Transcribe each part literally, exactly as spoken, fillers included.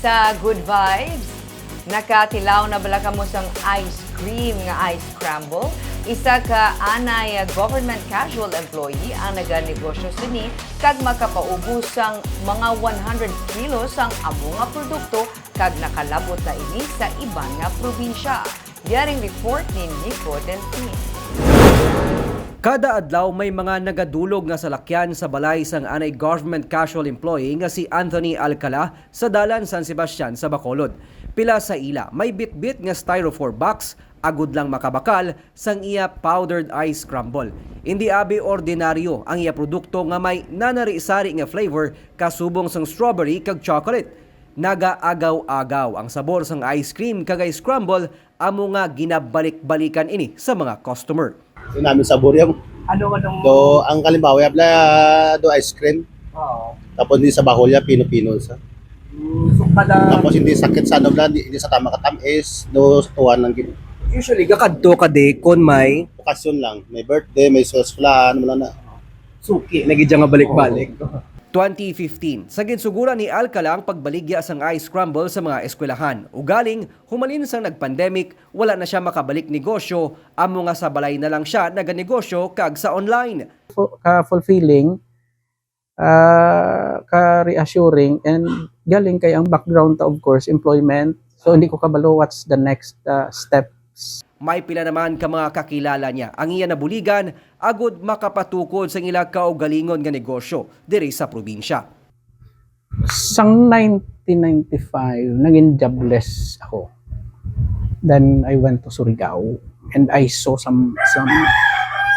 Sa Good Vibes, nakatilaw na bala kamo sang ice cream nga ice scramble? Isa ka anay government casual employee ang naganegosyo sini kag makapaubos sang mga one hundred kilos sang amo nga produkto kag nakalabot na ini sa iban nga probinsya. Yaring report ni Nico Delfin. Kada adlaw may mga nagadulog nga salakyan sa balay sang anay government casual employee nga si Anthony Alcala sa dalan San Sebastian sa Bacolod. Pila sa ila may bitbit nga styrofoam box agud lang makabakal sang iya powdered ice scramble. Indi abi ordinaryo ang iya produkto nga may nanari-sari nga flavor kasubong sang strawberry kag chocolate. Nagaagaw-agaw ang sabor sang ice cream kag ice scramble amo nga ginabalik-balikan ini sa mga customer. Yung namin sabor yung Ano, anong do ang kalimbawa yung do ice cream. Oo. Tapos hindi sa bahol ya pino-pino sa. Mm, so kada Tapos hindi sakit sa ano lang, hindi, hindi sa tama katamis, do sa tuwan ng gin- Usually gakadto ka di kon may Okasyon lang, may birthday, may sales plan, wala na. Suki na gid nga balik-balik. Twenty fifteen, sa ginsuguran ni Alcala ang pagbaligya sang ice scramble sa mga eskwelahan. Ugaling, humalin sang nag-pandemic, wala na siya makabalik negosyo, amo nga sa balay na lang siya naganegosyo kag sa online. Fu-, ka fulfilling, ah, ka reassuring, and galing kay ang background ta, of course, employment. So hindi ko kabalo what's the next, ah, steps. May pila naman ka mga kakilala niya ang iya nabuligan agud makapatukod sang ila kaugalingon nga negosyo diri sa probinsya. Sang nineteen ninety-five, naging jobless ako. Then I went to Surigao and I saw some some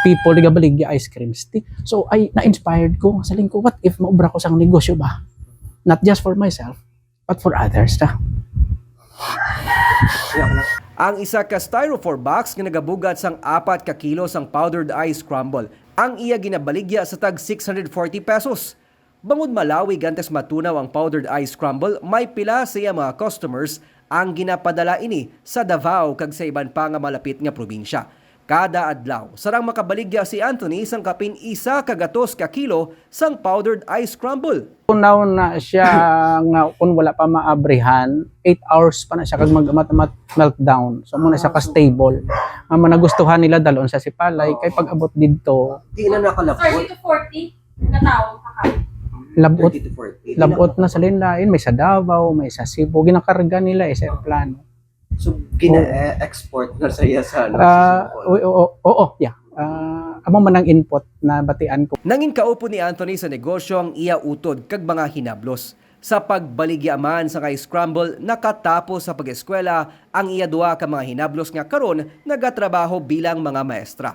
people nagabaligya ice cream stick. So I na-inspired ko, saling ko, "What if maubra ko sang negosyo ba? Not just for myself, but for others ta." Ang isa ka styrofoam box nga nagabugat sang apat ka kilo sang powdered ice scramble ang iya ginabaligya sa tag six hundred forty pesos. Bangod malawig antes matunaw ang powdered ice scramble, may pila sa iya mga customers ang ginapadala ini sa Davao kag sa iban pa nga malapit nga probinsya. Kada adlaw, sarang makabaligya si Anthony sang kapin isa ka gatos ka kilo sang powdered ice scramble. Kunaw na siya nga kung wala pa maabrihan, eight hours pa na siya kag mag-amat-amat meltdown. So, muna siya ka-stable. Ang mga nagustuhan nila, dalon sa Sipalay, kay pag-abot didto, Di na nakalabot. Thirty to forty na tao kakain. Labot. Thirty to forty. Labot na sa linlain, may sa Davao, may sa Cebu, ginakarga nila eh, sa eroplano. So, gina-export na sa iya sa, ano, Ah, sa Cebu? Oo, oo, oo, yeah. Ah, amo man ang input na batian ko. Nangin kaupod ni Anthony sa negosyo ang iya utod kag mga hinablos. Sa pagbaligya man sa kay scramble, nakatapos sa pag-eskwela ang iya duha ka mga hinablos nga karon nagatrabaho bilang mga maestra.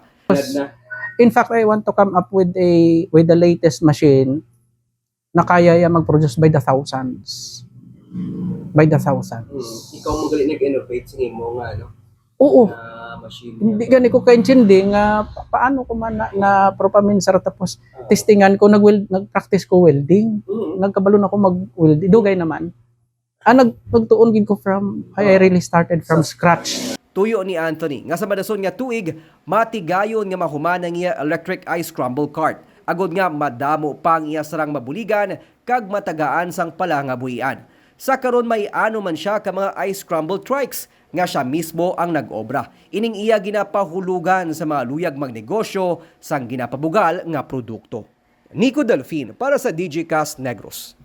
In fact, I want to come up with a, with the latest machine na kaya ya mag-produce by the thousands. By the thousands. Hmm. Ikaw mo gali nag-innovate sa imo nga, ano, Oo. Na machine. Hindi gani ko kaintindi nga pa-, paano ko man na, na propaminsa tapos Ah. testingan ko, nag-weld, nag-practice ko welding. Mm. Nagkabalon ako mag-welding. Dugay naman. Ah, nag-, nagtuon gid ko from, I, I Ah. really started from Sa scratch. Tuyo ni Anthony nga sa madason nga tuig, matigayon nga mahuman ang iya electric ice scramble cart. Agod nga madamo pa ang iya sarang mabuligan kag matagaan sang palangabuhian. Sa karon, may ano man siya ka mga ice scramble trikes nga siya mismo ang nag-obra. Ining iya ginapahulugan sa mga luyag magnegosyo sang ginapabugal nga produkto. Nico Delfin para sa D J Cast Negros.